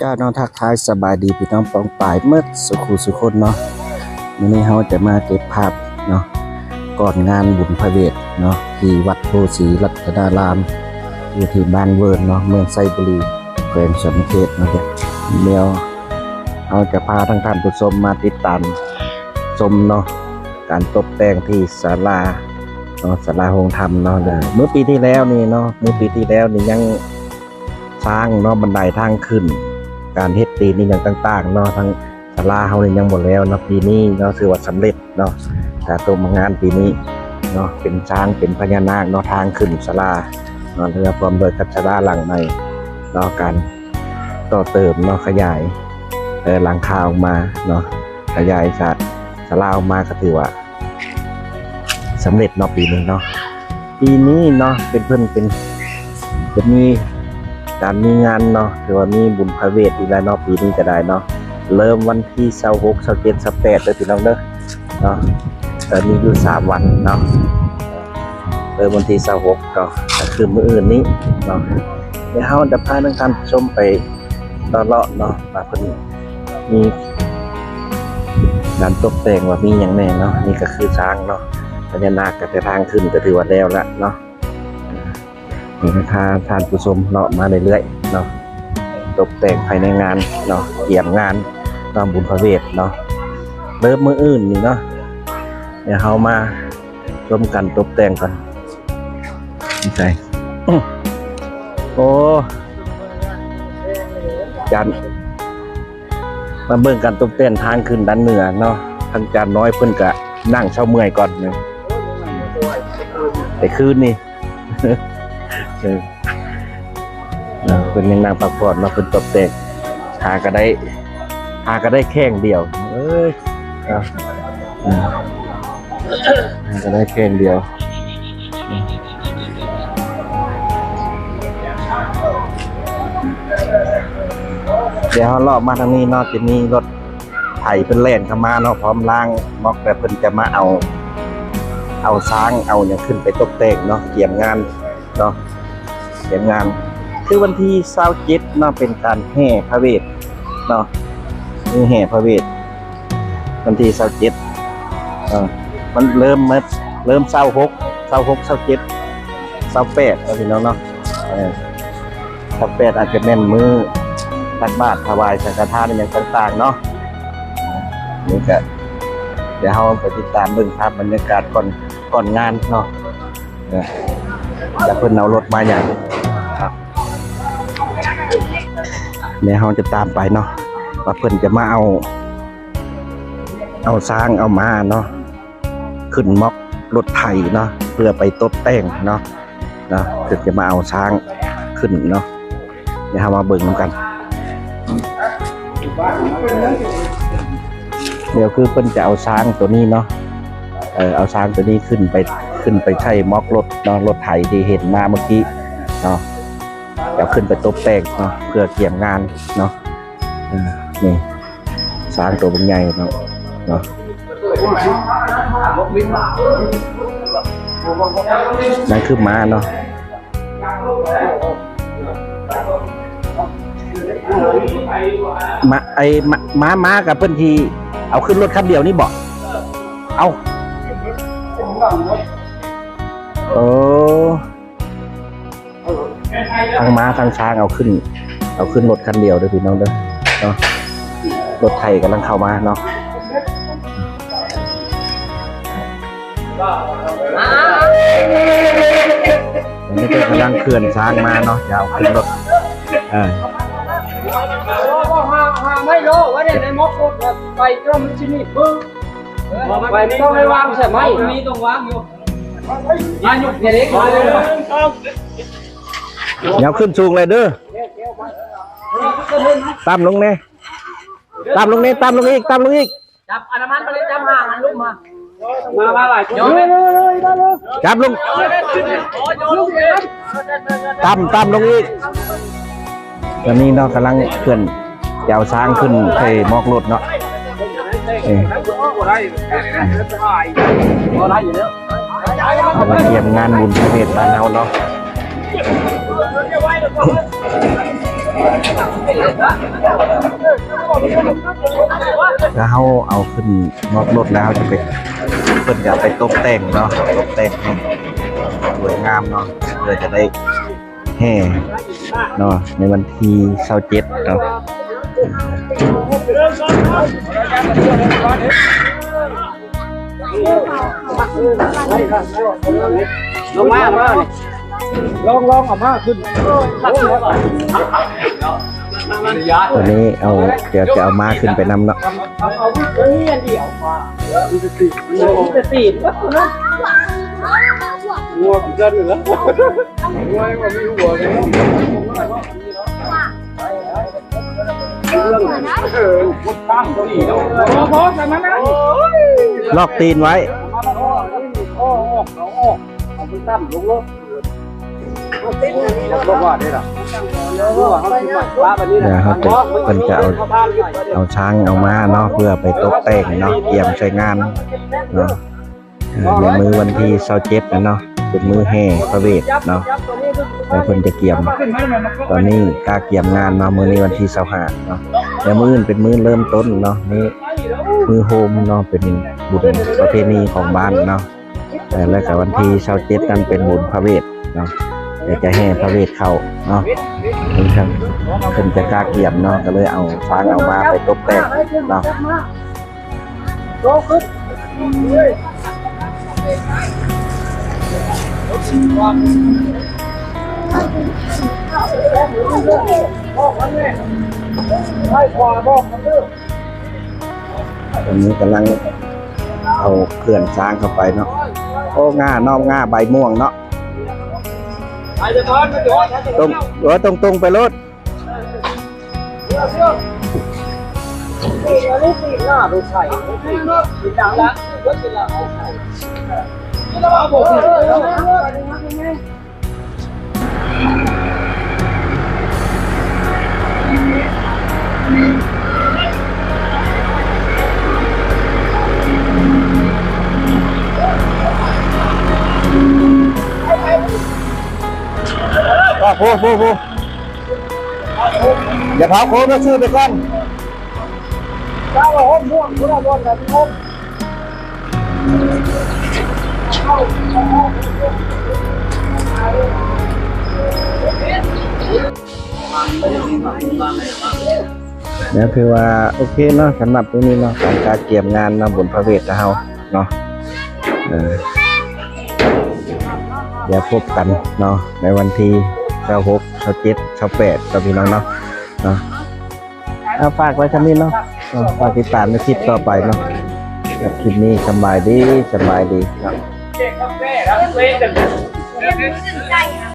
ກາບເນາະ ທັກທາຍສະບາຍດີພີ່ນ້ອງປ້ອງປາຍໝົດສູ່ຄູ່ສູ່ຄົນເນາະ. ມື້ນີ້ເຮົາຈະມາເກັບພາບເນາະ ກ່ອນງານບຸນພະເວດເນາະ ທີ່ວັດໂພສີລັດຕະນາລາມ ຢູ່ທີ່ບ້ານເວີນເນາະ ເມືອງໄຊບູລີ ແຂວງສະຫວັນນະເຂດເນາະ. ດຽວເຮົາຈະພາທັງທ່ານຜູ້ຊົມມາຕິດຕາມຊົມເນາະ ການຕົບແຕ່ງທີ່ສາລາເນາະ ສາລາໂຮງທຳເນາະ. ເມື່ອປີທີ່ແລ້ວນີ້ເນາະ ເມື່ອປີທີ່ແລ້ວນີ້ຍັງ ສ້າງເນາະ ບັນໄດທາງຂຶ້ນ ການເຮັດຕີນອີ່ຫຍັງຕ່າງໆເນາະ ທາງສາລາເຮົານີ້ຍັງບໍ່ແລ້ວເນາະ. ປີນີ້ເນາະ ຖືວ່າສຳເລັດເນາະ ການຕົບງານປີນີ້ເນາະ ເປັນຊ້າງ ເປັນພະຍານາກເນາະ ທາງຂຶ້ນສາລາເນາະ ແລະ ພ້ອມດ້ວຍກັບສາລາຫຼັງໃໝ່ເນາະ ການຕໍ່ເຕີມເນາະ ຂະຫຍາຍ ເອີ ຫຼັງຄາອອກມາເນາະ ຂະຫຍາຍສາ ສາລາອອກມາ ກໍຖືວ່າ ສຳເລັດເນາະ ປີນີ້ເນາະ. ປີນີ້ເນາະ ເປັນ ເພິ່ນເປັນ ຈະມີການມີງານເນາະ ຖືວ່າມີບຸນພະເວດອີກແລ້ວເນາະ ປີນີ້ກໍໄດ້ເນາະ. ເລີ່ມວັນທີຊາວຫົກ ຊາວເຈັດ ຊາວແປດເດີພີ່ນ້ອງເດີເນາະ ກໍມີຢູ່ສາມວັນເນາະ. ເລີ່ມວັນທີຊາວຫົກ ກໍ ກໍຄືມື້ອື່ນນີ້ເນາະ. ດຽວເຮົາຈະພາທັງທ່ານຜູ້ຊົມໄປເລາະໆເນາະ ວ່າເພິ່ນ ມີການຕົບແຕ່ງວ່າມີຫຍັງແດ່ເນາະ. ນີ້ກໍຄືຊ້າງເນາະ ພະຍານາກ ກໍແຕ່ທາງຂຶ້ນກໍຖືວ່າແລ້ວລະເນາະ. ນີ້ພາທ່ານຜູ້ຊົມເລາະມາເລື້ອຍໆເນາະ ຕົບແຕ່ງພາຍໃນງານເນາະ ກຽມງານເນາະ ບຸນພະເວດເນາະ ເລີ່ມມື້ອື່ນນີ້ເນາະ. ດຽວເຮົາມາ ຊົມການຕົບແຕ່ງກ່ອນ. ນີ້ໃສ ໂອ້ ຈານ ມາເບິ່ງການຕົບແຕ່ງທາງຂຶ້ນດ້ານເໜືອເນາະ. ທາງຈານນ້ອຍເພິ່ນກະນັ່ງເຊົາເມື່ອຍກ່ອນ ແຕ່ຄືນນີ້ ເອີ ເພິ່ນຍັງນັ່ງພັກຜ່ອນເນາະ ເພິ່ນຕົບແຕ່ງ ຫາກະໄດ້ ຫາກະໄດ້ແຂ້ງດຽວ ເອີຍ ເອົາ ຫາກະໄດ້ແຂ້ງດຽວ. ດຽວເຮົາເລາະມາທາງນີ້ເນາະ ຈະມີລົດໄຖເພິ່ນແລ່ນເຂົ້າມາເນາະ ພ້ອມລ້າງມັອກ ແລ້ວເພິ່ນຈະມາເອົາ ເອົາຊ້າງ ເອົາຫຍັງຂຶ້ນໄປຕົບແຕ່ງເນາະ ກຽມງານ ເນາະ ກຽມງານ ຄືວັນທີຊາວເຈັດເນາະ ເປັນການແຫ່ພະເວດເນາະ ມີແຫ່ພະເວດ ວັນທີຊາວເຈັດ ເອີ ມັນເລີ່ມມາ ເລີ່ມຊາວຫົກ ຊາວຫົກ ຊາວເຈັດ ຊາວແປດເນາະ ພີ່ນ້ອງເນາະ. ເອີ ຊາວແປດອາດຈະແມ່ນມື້ຕັກບາດ ຖວາຍສັງຄະທານ ອີ່ຫຍັງຕ່າງໆເນາະ. ນີ້ກະ ດຽວເຮົາໄປຕິດຕາມເບິ່ງພາບບັນຍາກາດກ່ອນ ກ່ອນງານເນາະ. ເອີ ແລ້ວເພິ່ນເອົາລົດມາຫຍັງ ດຽວເຮົາຈະຕາມໄປເນາະ ວ່າເພິ່ນຈະມາເອົາ ເອົາຊ້າງເອົາມ້າເນາະ ຂຶ້ນມັອກລົດໄຖເນາະ ເພື່ອໄປຕົບແຕ່ງເນາະ ເນາະ ເພິ່ນຈະມາເອົາຊ້າງຂຶ້ນເນາະ. ດຽວເຮົາມາເບິ່ງນຳກັນ ດຽວຄືເພິ່ນຈະເອົາຊ້າງໂຕນີ້ເນາະ ເອີ ເອົາຊ້າງໂຕນີ້ຂຶ້ນໄປ ຂຶ້ນໄປໃສ່ມັອກລົດເນາະ ລົດໄຖທີ່ເຫັນມາເມື່ອກີ້ເນາະ ຈະເອົາຂຶ້ນໄປຕົບແຕ່ງເນາະ ເພື່ອກຽມງານເນາະ. ເອີ ນີ້ ຊ້າງໂຕບັກໃຫຍ່ເນາະ ເນາະ ນັ້ນຄືມ້າເນາະ. ມ້າ ໄອ້ ມ້າ ມ້າ ມ້າກັບເພິ່ນທີ່ເອົາຂຶ້ນລົດຄັນດຽວນີ້ບໍ? ເອົ້າ ໂອ້ ທັງມ້າທັງຊ້າງເອົາຂຶ້ນ ເອົາຂຶ້ນລົດຄັນດຽວເດີພີ່ນ້ອງເດີເນາະ. ລົດໄຖກຳລັງເຂົ້າມາເນາະ. ອັນນີ້ເພິ່ນກຳລັງເຄື່ອນຊ້າງມາເນາະ ຈະເອົາຂຶ້ນລົດ ເອີ ບໍ່ ບໍ່ ຫາ ຫາໄມ້ລໍໄວ້ໃນໝອກລົດ ໄປເຈົ້າມັນຊິໜີບມື ໄປ ບໍ່ຕ້ອງໄດ້ວາງໃສ່ໄມ້ ມີຕ້ອງວາງຢູ່ ມາຍົກເດ ເອົາຂຶ້ນສູງເລີຍເດີ ຕ່ຳລົງແດ່ ຕ່ຳລົງແດ່ ຕ່ຳລົງອີກ ຕ່ຳລົງອີກ. ຈັບອັນນ້ຳມັນໄປເລີຍ ຈັບຫ້າອັນລົງມາ ມາ ມາຫຼາຍຄົນ ຈັບລົງ ຕ່ຳ ຕ່ຳລົງອີກ. ຕອນນີ້ເນາະ ກຳລັງເຄື່ອນຈະເອົາຊ້າງຂຶ້ນໃສ່ໝອກລົດເນາະ ເອີ ກຳລັງກຽມງານບຸນພະເວດບ້ານເຮົາເນາະ. ຖ້າເຮົາເອົາຂຶ້ນນອກລົດແລ້ວ ເຮົາຈະໄປ ເພິ່ນຈະເອົາໄປຕົກແຕ່ງເນາະ ຕົກແຕ່ງໃຫ້ສວຍງາມເນາະ ເພື່ອຈະໄດ້ແຫ່ເນາະ ໃນວັນທີຊາວເຈັດເນາະ. ລົງມາ ມາ ລອງ ລອງເອົາມາຂຶ້ນ ຕອນນີ້ເອົາ ດຽວຈະເອົາມ້າຂຶ້ນໄປນຳເນາະ. ເອົາ ເອົາ ເອົາ ມີອັນດຽວ ມີແຕ່ຕີນ ມີແຕ່ຕີນ ງົວຄືກັນເນາະ ງົວຍັງບໍ່ມີຫົວເລີຍ. ລອກຕີນໄວ້ ແລ້ວເຮົາຈະ ເພິ່ນຈະເອົາ ເອົາຊ້າງເອົາມ້າເນາະ ເພື່ອໄປຕົກແຕ່ງເນາະ ກຽມໃຊ້ງານເນາະ. ໃນມື້ວັນທີຊາວເຈັດນະເນາະ ເປັນມື້ແຫ່ພະເວດເນາະ ແລ້ວເພິ່ນຈະກຽມ ຕອນນີ້ກະກຽມງານເນາະ ມື້ນີ້ວັນທີຊາວຫ້າເນາະ ແລ້ວມື້ອື່ນເປັນມື້ເລີ່ມຕົ້ນເນາະ ນີ້ມື້ໂຮມເນາະ ເປັນບຸນປະເພນີຂອງບ້ານເນາະ. ແລ້ວກະວັນທີຊາວເຈັດນັ້ນເປັນບຸນພະເວດເນາະ ແລ້ວຈະແຫ່ພະເວດເຂົ້າເນາະ ເພິ່ນຈະ ເພິ່ນຈະກະກຽມເນາະ ກະເລີຍເອົາຊ້າງເອົາມ້າໄປຕົກແຕ່ງເນາະ. ຕອນນີ້ກຳລັງເອົາເຄື່ອນຊ້າງເຂົ້າໄປເນາະ. ໂອ້ ງ່າ ນ້ອມງ່າ ໃບມ່ວງເນາະ. ຕົງ ເອີ ຕົງໆ ໄປໂລດ. ອ່າ ໂພ ໂພ ໂພ ຢ່າເຜົາໂຄມ ຊື້ໄປກ່ອນ. ເຈົ້າຫົກມ່ວງ ຜູ້ລະບ່ອນລະຫົກ. ແລ້ວຖືວ່າໂອເຄເນາະ ສຳລັບມື້ນີ້ເນາະ ການກະກຽມງານເນາະ ບຸນພະເວດເຮົາເນາະ. ເອີ ດຽວພົບກັນເນາະ ໃນວັນທີຊາວຫົກ ຊາວເຈັດ ຊາວແປດເນາະ ພີ່ນ້ອງເນາະ ເນາະ. ເອົາ ຝາກໄວ້ສ່ຳນີ້ເນາະ ເອີ ຝາກຕິດຕາມໃນຄລິບຕໍ່ໄປເນາະ. ຄລິບນີ້ສຳບາຍດີ ສຳບາຍດີເນາະ.